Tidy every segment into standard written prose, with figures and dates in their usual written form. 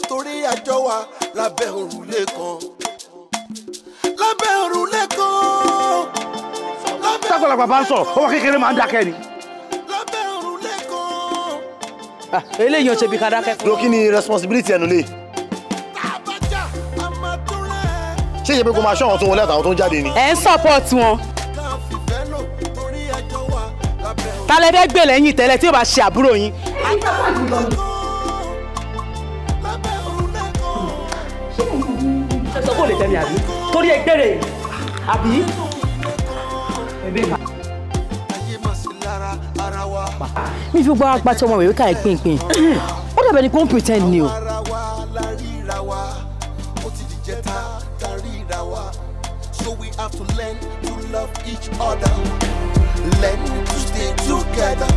torí àjọ wa lábẹ́ òrùlé kan. Lábẹ́ òrùlé kan. Tágbàlagbà bá ń sọ̀rọ̀, ọwọ́ kékeré máa ń dákẹ́ ni. Lábẹ́ òrùlé kan. Eléyìí ò ṣe bí ká dákẹ́. Ló kí ni responsibility ẹnu lé? Ṣé ìyẹn pé kó máa ṣọ́ àwọn tó wọlé àtàwọn tó ń jáde ni? Ẹ ń support wọn. Ta lẹ fẹ́ gbé lẹ́yìn tẹ́lẹ̀ tí yóò bá ṣe àbúrò yín? Ṣé sọ kó lè tẹ̀lé àbí? Torí ẹgbẹ́ rẹ̀ àbí? Mi fi gbọ́ apá tí ọmọ rẹ̀ ká ẹ̀ pínpín. Ó dàbẹ̀ ni kó ń pretend ni o. So we have to learn to love each other, learn to stay together.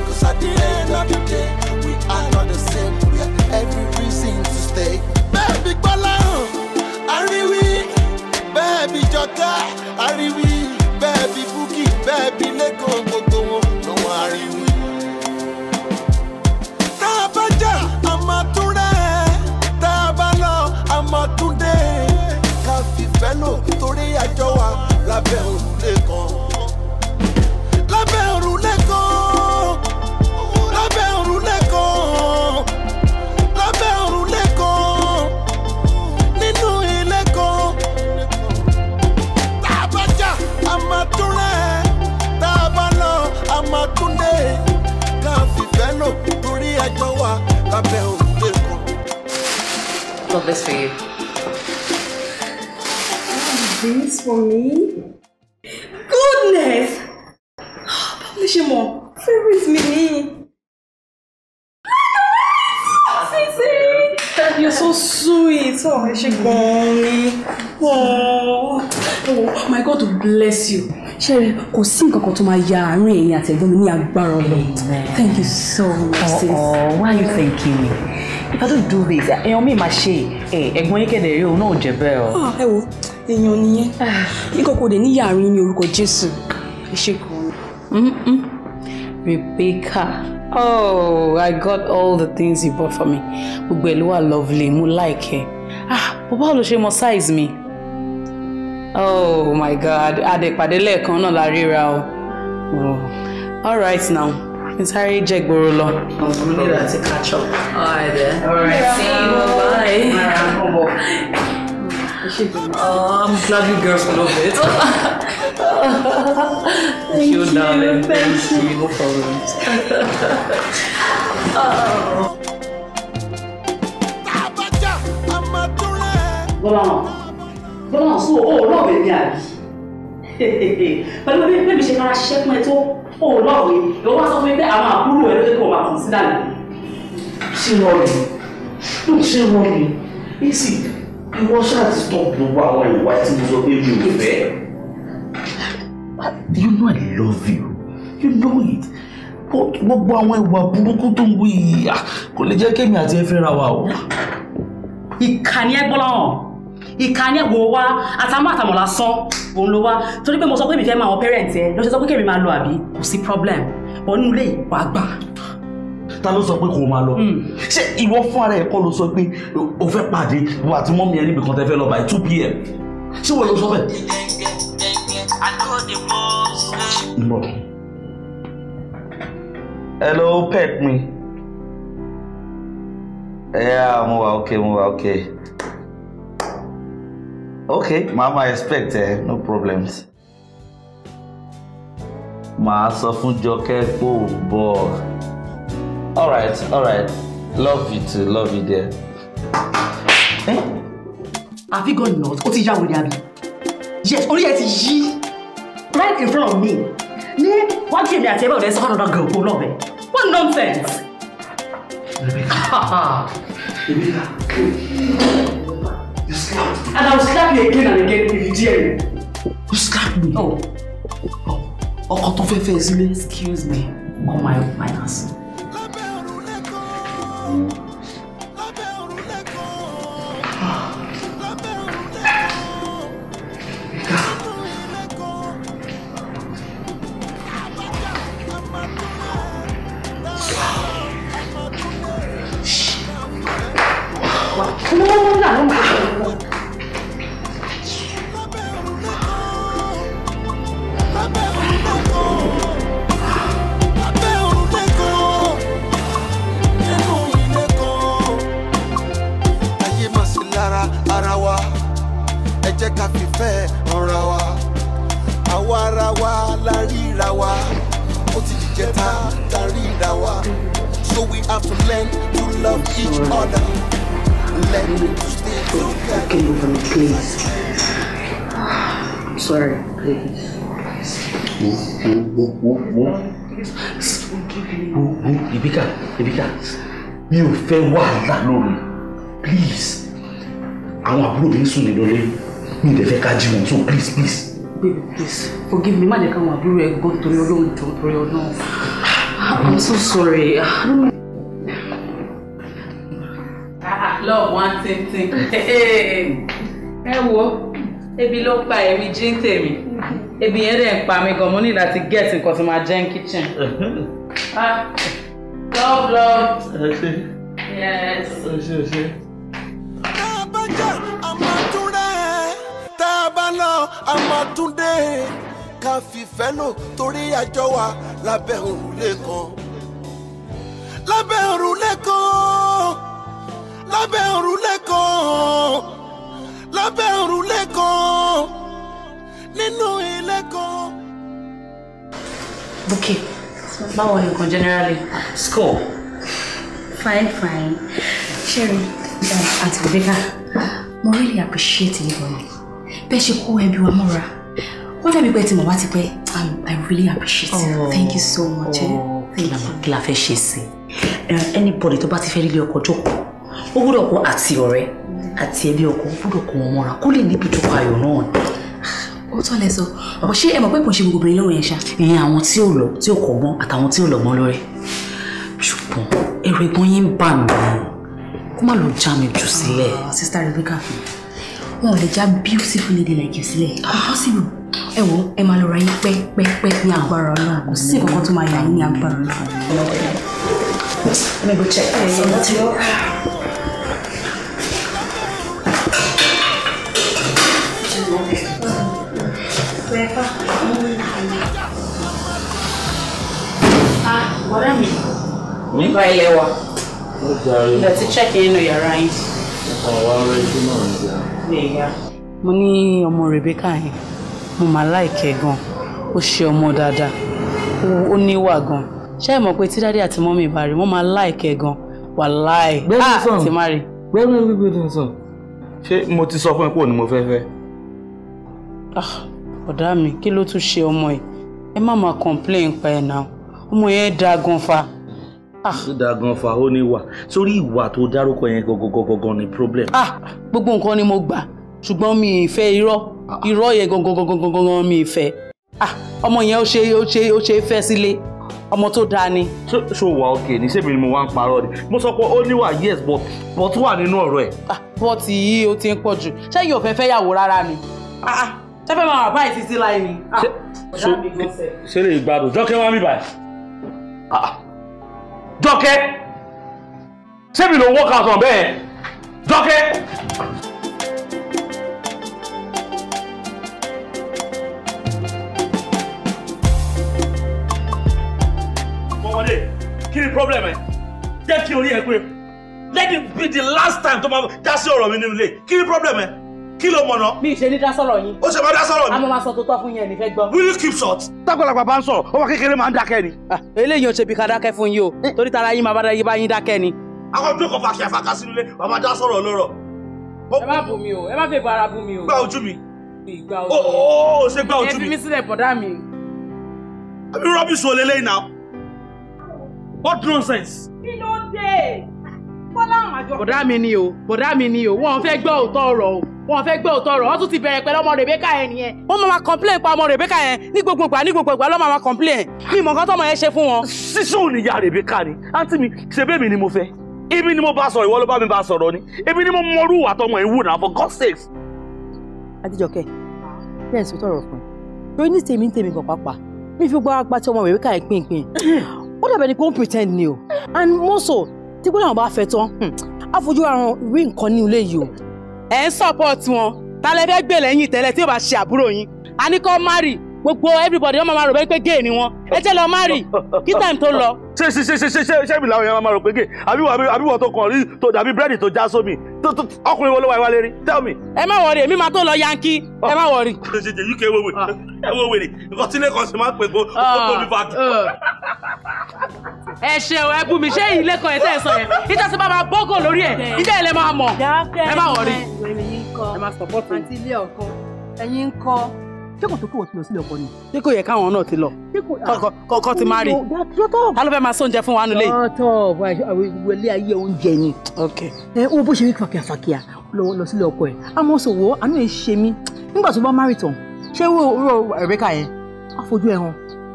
'Cause at the end of the day, we are not the same. We have every reason to stay. Baby Gbọ́láhàn, Àríwí, baby Jọkẹ́, Àríwí, baby Bukky, baby Lẹ́kàn, gbogbo wọn ló wọ́n Àríwí. Tá a bá jà, a máa tún rẹ̀. Tá a bá lọ, a máa tún dé. Ká fìfẹ́ lò torí àjọ wa lábẹ́ òrùlé kan. Lábẹ́ òrùlé kan. Lábẹ́ òrùlé kan. Lábẹ́ òrùlé kan. Nínú ilé kan. Tá a bá jà, a máa tún rẹ̀. Tá a bá lọ, a máa tún dé. Ká fìfẹ́ lò torí àjọ wa lábẹ́ òrùlé kan. Love this for you. This for me? Goodness! Báwo lè ṣe mọ̀? Favorite mi ni. Sisi! You're so sweet. Oh, ẹ ṣé gan-an ni. Oh, my God will bless you. Ṣé kò sí nǹkan kan tó máa ya àárín ẹ̀yin àti ẹ̀gbọ́n mi ní agbára Ọlọ́run. Thank you so much, sis. Oh, why are you thanking me? If I don't do this, èèyàn mi máa ṣe ẹ̀gbọ́n yín kẹ̀dẹ̀ rí òun náà ò jẹ́ bẹ́ẹ̀ o. Ẹ wo, èèyàn nìyẹn. Nǹkan kò dé ní yàrá ní orúkọ Jésù. Ẹ ṣé gan-an. Rebecca, oh, I got all the things you bought for me. Gbogbo ẹ̀ ló wà lovely, mo like ẹ. Ah, bó báwo ló ṣe mọ size mi? Oh my God, adèpàdé lẹ́ẹ̀kan náà la ríra o. Oh. All right now, n sáré jẹ́ gbòòrò lọ. Mo ní láti catch up. All right then. All right, see you. Bye. Oh, I'm glad you girls love it. Thank you, darling. Thank you. No problems. Bọ́lá sọ ọ́ lọ́ọ̀bẹ̀ mi àbí? Pẹ̀lú bí mi ṣe kára ṣiṣẹ́ fún ẹ tó ó lọ́ọ̀bẹ̀ ìwọ wá sọ fún mi pé àwọn àbúrò ẹ ló jẹ́ kó o máa consider mi. Ṣé wọ́n rí? Ṣé wọ́n rí? Easy. Ìwọ ṣáà ti stop gbogbo àwọn ìwà tí mo sọ pé mi ò fẹ́. You know I love you. You know it. Gbogbo àwọn ìwà burúkú tó ń wí yìí kò lè jẹ́ kémi àti ẹ fẹ́ra wa o. Ìkànnì ẹ Gbọ́láhàn. Ìkànnì ẹ wò wá àtàmọ́ àtàmọ́ lásán òun ló wá torí pé mo sọ pé mi fẹ́ máa wọn parent ẹ ló ṣe sọ pé kémi máa lọ àbí kò sí problem bọ́ nínú ilé wàá gbà. Ta ló sọ pé kò máa lọ? Ṣé ìwọ fún ara ẹ kọ́ ló sọ pé o fẹ́ pàdé ìwọ àti mọ́mí ẹ níbi kan tẹ́ fẹ́ lọ by 2 p.m. Ṣé wọ́n ló sọ bẹ́ẹ̀? Hello, pet me. Yeah, mo wà okay, mo wà okay. Okay, mama expect no problems. Màá sọ fún Jọkẹ́ pé ò ń bọ̀. All right, all right. Love you too, love you dear. Eh? Have you gone nuts? Ó ti yá wèrè àbí? Yes, orí ẹ ti yí. Right in front of me. Ní wájú èmi àti ẹgbẹ́ ọ̀dẹ́ sọ́kàn ọ̀dọ́ girl kó lọ́ọ̀bẹ. What nonsense! Rebecca. Rebecca. You slapped me. And I will slap you again and again if you dare me. You slapped me. Oh. Ọkọ tó fẹ́ fẹ́ sílé. Excuse me. On my ass. So we have to learn to love each other. Learn to stay together. Okay, over me, please. I'm sorry, please. Rebecca, Rebecca, mi ò fẹ́ wàhálà lóru. Please. Àwọn àbúrò mi ń sùn nínú ilé. Mi ò dẹ̀ fẹ́ ká jí wọn, so please, please. Baby, please, forgive me. Má jẹ́ káwọn àbúrò ẹ gbọ́ torí Ọlọ́run, jọ̀ọ́ torí Ọlọ́run. I'm so sorry. I don't know. Love one thing. Ẹ wo, ebi ló pa èmi jí ń tèmi. Ebi yẹn dẹ̀ ń pa mi gan, mo ní láti get nǹkan tí máa jẹ ní kitchen. Love, love. Yes. Tá a bá jà, a máa tún rẹ̀. Tá a bá lọ, a máa tún dé. Ká fìfẹ́ lò torí àjọ wa lábẹ́ òrùlé kan. Lábẹ́ òrùlé kan. Lábẹ́ òrùlé kan. Lábẹ́ òrùlé kan. Nínú ilé kan. Bukky, báwo ni nǹkan generally? Score. Fine, fine. Sherry, Aunty Rebecca, mo really appreciate you gan. Bẹ́ẹ̀ ṣe kó ẹbí wa mọ́ra. Wọ́n dàbí pé tí mo wá ti pẹ́, I really appreciate you. Thank you so much. Thank you. Kí la fẹ́ ṣe sí? Anybody tó bá ti fẹ́ lílé ọkọ jókòó, ó gbọ́dọ̀ kó àti ọ̀rẹ́ àti ẹbí ọkọ, ó gbọ́dọ̀ kó wọn mọ́ra kó lè níbi ìjókòó ayọ̀ náà. Ó tọ́ lẹ sọ, ọ̀pọ̀ ṣé ẹ mọ̀ pé kò ń ṣe gbogbo obìnrin lọ́wọ́ yẹn ṣá? Ìyẹn àwọn tí ò lọ, tí ò kọ́gbọ́n àtàwọn tí ò lọ́gbọ́n lórí. Ṣùgbọ́n ẹ̀rù ẹ̀gbọ́n yín ń bà mí. Kó má lọ já mi jù sílẹ̀. Sister Rebecca, wọn ò lè já beautiful lady like you sílẹ̀. Impossible. Ẹ wo, ẹ máa lọ ra yín pẹ́pẹ́pẹ́ ní agbára Ọlọ́run. Kò sí nǹkan tó máa yà yín ní agbára Ọlọ́run. Let me go check. Bọ́dá mi. Nígbà ilé wa. Ilẹ̀ ti check inú yàrá yín. Mo ní ọmọ Rebecca yẹn, mo máa láìkẹ́ gan, ó ṣe ọmọ dáadáa, ó níwà gan. Ṣé ẹ mọ̀ pé tí dádì àti mọ́mì bá rí, wọ́n máa láìkẹ́ gan, wàláì. Ti má rí. Gbẹ́gbẹ́gbẹ́gbẹ́. Ṣé mo ti sọ fún ẹ pé òní mo fẹ́ fẹ́? Ọ̀dá mi, kí ló tún ṣe ọmọ yìí? Ẹ má máa complain pa ẹ̀ náà. Ọmọ yẹn dáa gan fa. Ó dáa gan fa, ó ní ìwà. Sórí ìwà tó dárúkọ yẹn gangan ni problem. Gbogbo nǹkan ni mo gbà, ṣùgbọ́n mi ì fẹ́ irọ́. Irọ́ yẹn gangan mi ì fẹ́. Ọmọ yẹn ó ṣe fẹ́ sílé. Ọmọ tó dáa ni. Ṣó wà òkè ní ṣébi ni mo wá ń parọ́ ni? Mo sọ pé ó níwà yes but wà nínú ọ̀rọ̀ ẹ̀. But yìí ó ti ń pọ̀ jù. Ṣé yóò fẹ́ fẹ́ yàwó rárá ni? Ṣé fẹ́ máa wà báyìí títí láì ni? Ṣé lè gbádùn? Jọ́kẹ́ wá mi báyìí. Jọ́kẹ́! Ṣé mi ló ń work out on bẹ́ẹ̀? Jọ́kẹ́! Ọmọdé, kí ni problem ẹ? Jẹ́ kí orí ẹ pé. Let it be the last time tó máa dá sí ọ̀rọ̀ mi nínú ilé. Kí ni problem ẹ? Kí ló mọ̀ náà? Mi ṣe ní dá sọ̀rọ̀ yín. Ó ṣe máa dá sọ̀rọ̀ mi. A máa sọ tó tọ́ fún yín, ẹ̀ ní fẹ́ gbọ́. Will you keep short? Tágbàlagbà bá ń sọ̀rọ̀, ọmọ kékeré máa ń dákẹ́ ni. Eléyìí ò ṣe bí ká dákẹ́ fún yín o, torí tara yín máa bá dáyé bá yín dákẹ́ ni. Àwọn ọdún kan fàkì àfàkà sínú ilé, wàá máa dá sọ̀rọ̀ lọ́rọ̀. Ẹ má bù mí o, ẹ má fẹ́ bara bù mí o. Gbá ojú mi. Gbá ojú mi. Ó ṣe gbá ojú mi. Ẹ fi mí sílẹ̀ bọ̀dá mi. Àbí rubbish wo leléyìí now? What nonsense? Kí ló dé? Bọ̀dá mi ni o, bọ̀dá mi ni o, wọ́n fẹ́ gbọ́ òótọ́ ọ̀rọ̀ o. Wọ́n fẹ́ gbọ́ òótọ́ ọ̀rọ̀, wọ́n tún ti bẹ̀rẹ̀ pẹ̀lú ọmọ Rebecca yẹn nìyẹn. Wọ́n máa complain pa ọmọ Rebecca yẹn ní gbogbo ìgbà ní gbogbo ìgbà ló máa complain. Mi mọ̀ nǹkan tọ́mọ yẹn ṣe fún wọn. Sísùn níyà Rebecca ni, àǹtí mi, ṣe bẹ́ẹ̀ mi ni mo fẹ́. Èmi ni mo bá sọ̀rọ̀, ìwọ ló bá mi bá sọ̀rọ̀ ni. Èmi ni mo mọrú ìwà tọmọ ìwù náà for God's sake. Adéjọkẹ́, bẹ́ẹ̀ sọ tọrọ fún ẹ. Torí ní tèmi ń tèmi gan pàápàá, mi fi gbọ́ apá tí ọmọ Rebecca yẹn pínpín. Ó dàbẹ̀ ni pé ó ń pretend ni o. And more so, tí gbọ́dọ̀ àwọn bá fẹ́ tán, á fojú àrùn rí nǹkan ní ilé yìí o. Ẹ ń support wọn, ta lẹ fẹ́ gbé lẹ́yìn tẹ́lẹ̀ tí ó bá ṣe àbúrò yín. A ní kó marry, gbogbo everybody wọ́n máa rò bẹ́ẹ̀ pé gay ni wọ́n. Ẹ jẹ́ lọ marry, kí time tó lọ. Ṣé mi làwọn èèyàn máa rò pé gay? Àbí wọ́n tó kàn rí tó dàbí búrẹ́dì tó já sómi? Ọkùnrin wo ló wà ìwálé rí? Tell me. Ẹ má worry, èmi máa tó lọ Yankee, ẹ má worry. Ṣe UK wo wèrè, ẹ wo wèrè, nǹkan tí lẹ́kọ̀ọ́ ṣe máa ń pè kó tó mi bá dùn. Ẹ ṣeun, ẹ bú mi, ṣé ilé kan ẹ̀ tẹ́ ẹ sọ yẹn? Ìjọ tí bá máa bọ́gò lórí ẹ̀, ìjọ ilẹ̀ máa mọ̀. Ẹ má wọrí. Ẹ má support mi. Àǹtí ilé ọkọ, ẹ̀yin ń kọ́. Ṣé kò tó kí wọ́n ti lọ sílé ọkọ ni? Ṣé kò yẹ káwọn náà ti lọ? Kọ́kọ́ ti má rí. Ta ló fẹ́ máa sóúnjẹ fún wa nílé? Ọ̀tọ̀ wọlé ayé oúnjẹ ni. Ẹ wo bó ṣe rí fàkíàfàkíà lọ sílé ọkọ ẹ̀. Àmọ́ sòwò, àánú ẹ̀ ṣe mí. Nígbà tó bá má rí tán, ṣé wo Rebecca yẹn? Á fojú ẹ̀ hàn.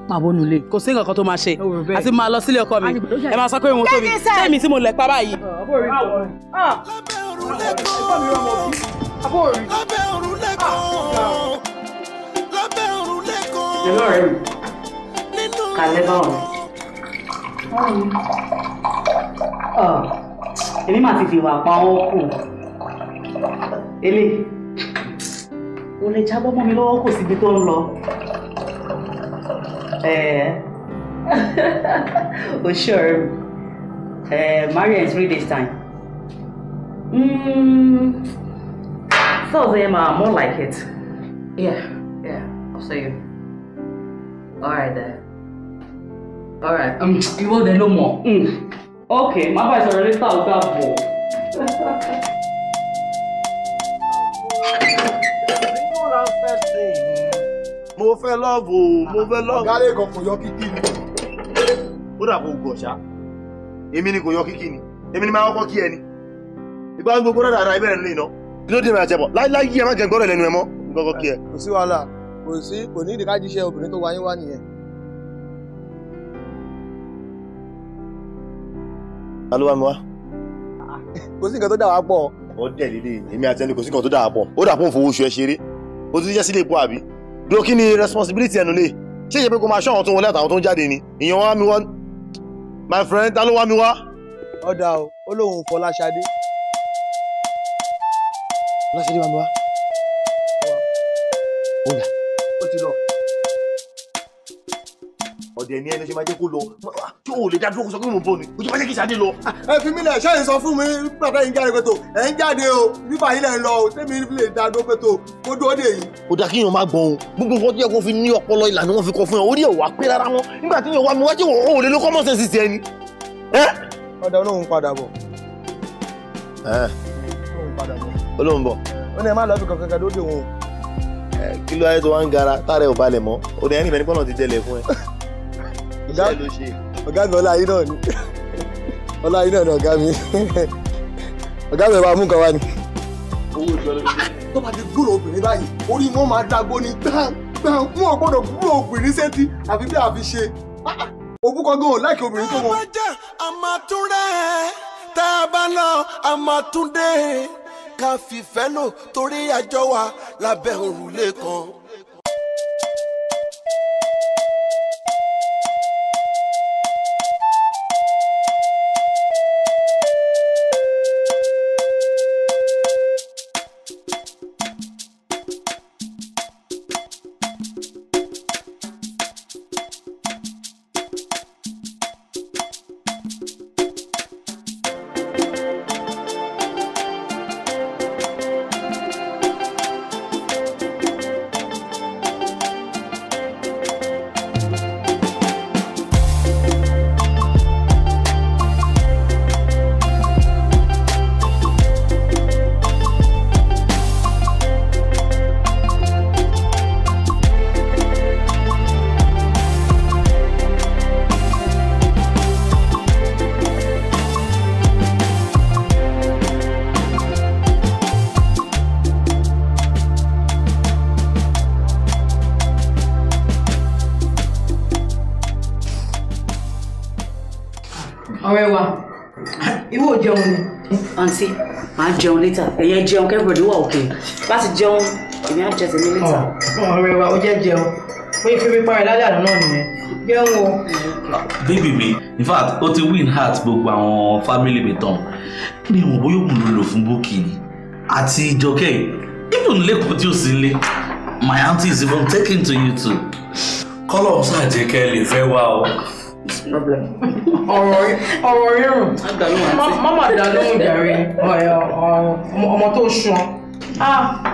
Máa bọ́ nulẹ̀. Kò sí nǹkan kan tó máa ṣe. Àti máa lọ sílé ọkọ mi. Ẹ máa sọ pé òun tóbi. Ṣé èmi tí mo lẹ̀ pa báyìí? Lábẹ́ òrùlé kan. Lábẹ́ òrùlé kan. Lábẹ́ òrùlé kan. Hello, ọ̀rẹ́ mi. Kàlẹ́ báwo ni? Èmi máa ti fi ìwà pa ọ́ kù. Elé, o lè jábọ́ mọ́ mi lọ́wọ́ kò síbi tó ń lọ. O sure. Marry in 3 days time. Thursday, ma, more like it. Yeah, yeah. I'll see you. All right then. All right. You won't know more. Okay, my voice already started that ball. Mo fẹ́ love o, mo fẹ́ love. Ọ̀gá lè kàn kò yọ kíkí ni. Ó dà kó gọ̀ ṣá. Èmi ni kò yọ kíkí ni. Èmi ni máa kọ́kọ́ kí ẹni. Ìgbà gbogbo rárá ara ibẹ̀rẹ̀ nílé iná. Kí ló dé máa jẹbọ̀? Láíláí ẹ má jẹ gbọ́dọ̀ lẹ́nu ẹ mọ́. Kọ́kọ́ kí ẹ. Kò sí wàhálà, kò sí, kò ní ìdí ká jíṣẹ́ obìnrin tó wáyé wá nìyẹn. Ta ló wá mi wá? Kò sí nǹkan tó dà wá pọ̀. Ó dẹ̀ lílé èmi àti ẹni kò sí nǹkan tó dà wá pọ̀. Ó dà pọ̀ òun fowó oṣù ẹ ṣeré. Ó tún jẹ́ sílé ipò àbí? Dúró, kí ni responsibility ẹnu lé? Ṣé ìṣe pé kó máa ṣọ́ àwọn tó wọlé àtàwọn tó ń jáde ni? Ìyẹn wá mi wá. My friend, ta ló wá mi wá? Ọ̀dà o, ó lóun Fọláṣadé. Fọláṣadé wá mi wá. Ó yá. Ó ti lọ. Ọ̀dẹ̀ ni ẹni ṣe máa jẹ́ kó lọ. Tí o lè dá dúró kó sọ pé mò ń bọ̀ ni, o ṣe máa jẹ́ kí Ṣadé lọ. Ẹ fi mí lẹ̀, ṣé ẹ̀ ń sọ fún mi nígbà tá ẹ̀ ń jáde pẹ̀tọ̀? Ẹ̀ ń jáde o, bíbá yín lẹ̀ ń lọ o, tèmi lè dá dúró pẹ̀tọ̀, kó dúró dè yín. Ó dá kíyàn máa gbọ̀n o, gbogbo nǹkan tó yẹ kó fi ní ọpọlọ ìlànà wọn fi kọ fún ẹ, orí ẹ̀ wá pé rárá wọn. Nígbà tí yàn wá mi wá jẹ́ òun ò lè lo common sense ti ẹni. Ọ̀dà olóhùn padà bọ̀. Olóhùn bọ̀. Ó ní ẹ má lọ bí kankan kan lóde òun. Kí ló ayé tó wá ń gara tààrẹ ò balẹ̀ mọ́, ó dẹ̀ ẹni ìbẹ̀ ní pọ́nà ti jẹlẹ̀ fún ẹ. Ọ̀gá mi ọlá yín náà ni, ọlá yín náà ni ọ̀gá mi. Ọ̀gá mi ẹ̀ máa mú nǹkan wá ni. Tó bá ti gbúrò obìnrin báyìí, orí wọn máa dago ni gbàm, wọn ò gbọ́dọ̀ gbúrò obìnrin sétí àfi bí àfi ṣe. Òbúkọ gan ò láìkí obìnrin tó wọn. Àbájá àmàtúndé tá a bá lọ àmàtúndé ká fìfẹ́ lò torí àjọ wa lábẹ́ òrùlé kan. Ọ̀rẹ́ wa, ìwọ ò jẹun ni. Àǹtí, màá jẹun later. Ẹ̀yin jẹun kẹ́rìbọ̀dì wà òkè. Bá ti jẹun, èmi á jẹ tèmi later. Ọ̀rẹ́ wa, ó jẹ́ jẹun. Bóyá fi mi parẹ́ lálẹ́ àná náà nìyẹn. Jẹun o. Baby mi, in fact, ó ti win heart gbogbo àwọn family mi tán. Mi ò mọ̀ bóyá òògùn ló lò fún Bukky ni. Àti Jọkẹ́, even lẹ́kọ̀ọ́ tí ó sì ń lé, my auntie is even taking to you too. Kọ́lọ̀ ṣáà jẹ́ kẹ́ ẹ lè fẹ́ wá o. Ọ̀rọ̀ rírùn. Mọ́mọ́ dá lóhùn jàre. Ọmọ tó ṣan.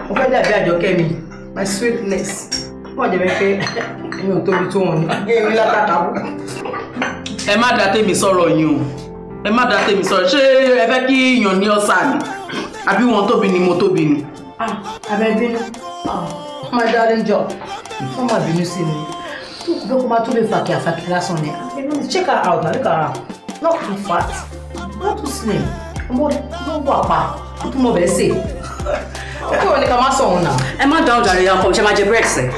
Mo fẹ́ dàbí Àjọkẹ́ mi. My sweetness. Wọ́n jẹ́ pé èmi ò tóbi tó wọn ni. Èmi látàkà bọ̀. Ẹ má dá tèmi sọ̀rọ̀ yín o. Ẹ má dá tèmi sọ̀rọ̀. Ṣé ẹ fẹ́ kí èèyàn ní ọ̀sà ni? Àbí wọn tóbi ni mo tóbi ni? Abẹ́ bínú. My darling job. Wọ́n máa bínú sí mi. Tó kò fẹ́ kó máa tó lè fàkì àfàkì lásán ni. Check her out, look at her. Not too fat, not too slim. Ọmọ ló wà pa, ó tún mọ bẹ́ẹ̀ sè. Ó kúrò ní ká má sọ̀hún náà. Ẹ má dá ọjà rẹ̀ yà ọkọ, ṣe máa jẹ bread sẹ̀.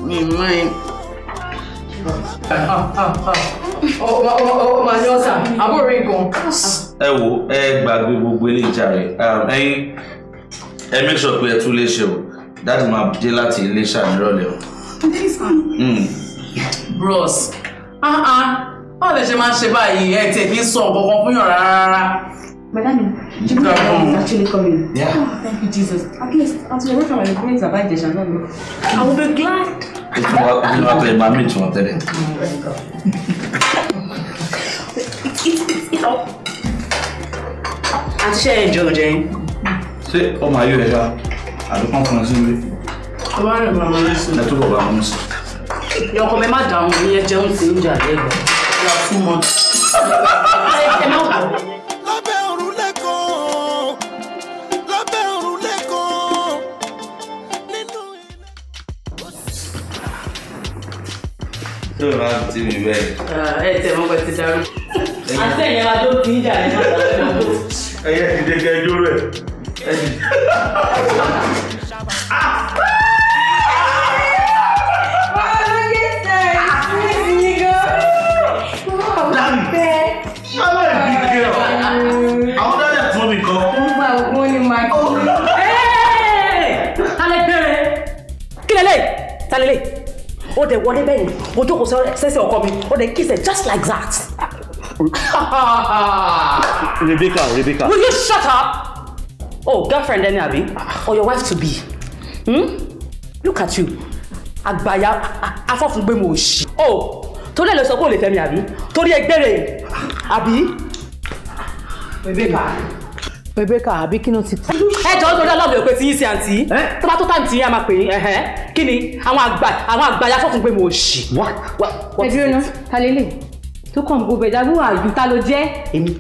Mi mind. Ó máa ní ọ̀sà, àbúrò rí gan. Ẹ wo, ẹ gbàgbé gbogbo ilé ìjà rẹ̀. Ẹyin, ẹ make sure pé ẹ tún lè ṣe o. Dáàdì máa dé láti Iléṣà nírọ̀lẹ́ o. Bros, báwo lè ṣe máa ń ṣe báyìí? Ẹ tiẹ̀ kí ń sọ nǹkan kan fún yàn rárá. Madam, do you know that is actually coming? Yeah. Oh, thank you, Jesus. At least until you wait for my parents about the Shannon. I will be glad. It's not a mammy to tell it. It's up. Àti ṣe ẹjọ́ jẹ́. Ṣé ọmọ ayé rẹ̀ ṣá? Àdúgbò kan sí ilé. Ọba rẹ̀ máa ń sùn. Ẹ túbọ̀ bá wọn sùn. Yọkọ mi má dáhùn ìyẹn jẹun tí ń jà lẹ́gbẹ̀ẹ́. You are too much. Ẹ má wọ̀. Lábẹ́ òrùlé kan, lábẹ́ òrùlé kan, nínú ilé. Ṣé o máa ń tí mi bẹ́ẹ̀? Ẹ tẹ̀ mọ́ pẹ́ ti darú. Àti ẹ̀yìn adó ti ń jà ní àgbà. Ẹyẹ ti dé kẹjọ rẹ̀. Àwọn dájà tí wọ́n mi kọ́. Wọ́n ní máa kí. Tálẹ̀ bẹ̀rẹ̀. Kí lélẹ̀? Tálẹ̀ lè. Ó dẹ̀ wọlé bẹ́ẹ̀ ni, mo jókòó sẹ́sẹ̀ ọkọ mi, ó dẹ̀ kiss ẹ̀ just like that. Rebecca, Rebecca. Will you shut up? Oh, girlfriend ẹni àbí? Or your wife to be? Hmm? Look at you. Àgbàyà afọ́fúngbẹ́mu òṣì. Oh, torí ẹ̀ lọ sọ pé ò lè fẹ́ mi àbí? Torí ẹgbẹ́ rẹ̀ àbí? Rebecca. Rebecca, àbí kí ló ti kú? Ẹ jọ̀ọ́ torí Ọlọ́run ò pé tí yín sí àǹtí. Tó bá tó táǹtì yín a máa pè é. Kí ni àwọn àgbàyà afọ́fúngbẹ́mu òṣì. Ẹ dúró ná, ta lélẹ̀? Tó kàn gbogbo ẹ̀dá wúwà àyù ta ló jẹ́? Èmi.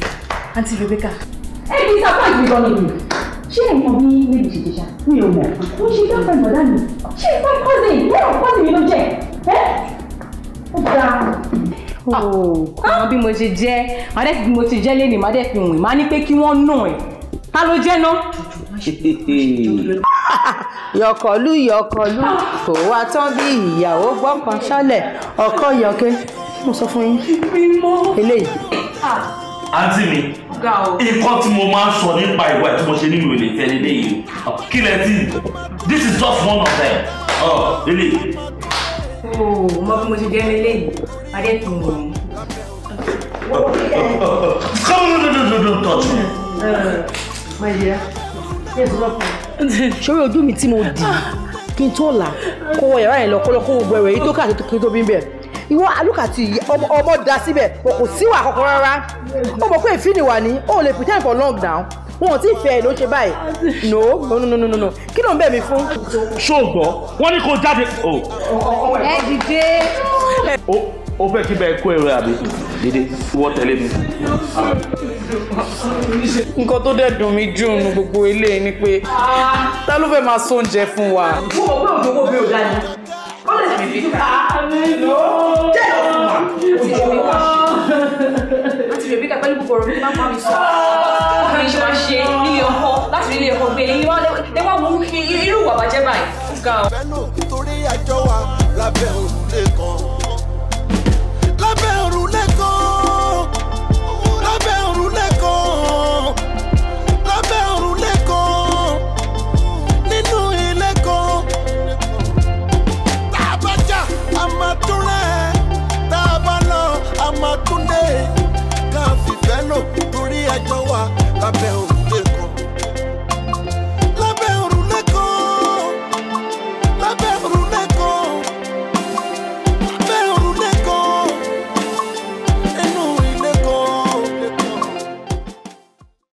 Àǹtí Rebecca. Ẹ kì í sapá ìgbìgbọ́ ni mi. Ṣé ẹ mọ bí méjì ṣe jẹjà? Mi ò mọ̀. Mo ṣe girlfriend bọ̀dá mi. Ṣé ìfẹ́ cousin? Bẹ́ẹ̀ cousin mi ló jẹ́. Ẹ́ ó ga. Àwọn bí mo ṣe jẹ́, màá dẹ̀ fi bí mo ṣe jẹ́ lénìí, màá dẹ̀ fi wìn, màá ní pé kí wọ́n nù ẹ̀. Ta ló jẹ́ náà? Yọkọ̀lú yọkọ̀lú kò wá tán bí ìyàwó gbọ́kàn ṣálẹ̀ ọkọ yọkẹ́. Mo sọ fún yín. Eléyìí. Àǹtí mi, nǹkan tí mo máa ń sọ nípa ìwà tí mo ṣe nínú ìlè ìfẹ́ nílé yìí. Kí lẹ tí? This is just one of them. Eléyìí. Mo bí mo ṣe jẹ́ eléyìí, màá dẹ̀ fi wìn. Come on, no, no, no, touch me. My dear, sórí ojú mi tí mo dì kí n tó là kó wọ yàrá yẹn lọ kó lọ kó gbogbo ẹrẹ yìí tó káàkiri tó tóbi ń bẹ. Ìwọ alúkàtì ọmọ da síbẹ̀ kò síwà kankan rárá. Ó mọ̀ pé ìfín ìwà ni ó lè pretend for long now. Wọn ò tí ì fẹ́ ẹ ló ń ṣe báyìí. No, no, no, no, no, no. Kí ló ń bẹ̀ mí fún? Ṣó o gbọ́? Wọ́n ní kó jáde. Ẹ dìde. Ó fẹ́ kí bẹ́ẹ̀ kó ẹrù àbí? Dédé, wọ́n tẹ̀lé mi. Nǹkan tó dẹ̀ dùn mí jù nínú gbogbo eléyìí ni pé ta ló fẹ́ máa sọ oúnjẹ fún wa? Mo mọ̀ pé òjò kò bí ò dá ni. Ó lè fi fi jẹ́ ìwọ̀n. Àti Rebecca pẹ̀lú gbogbo ọ̀rọ̀ mi máa ń bá mi sọ. Ọkùnrin ṣe máa ṣe nílé ọkọ láti rí ilé ọkọ gbé ní wá wo irú ìwà bàjẹ́ báyìí. Torí àjọ wa lábẹ́ òrùlé kan. Lábẹ́ òrùlé.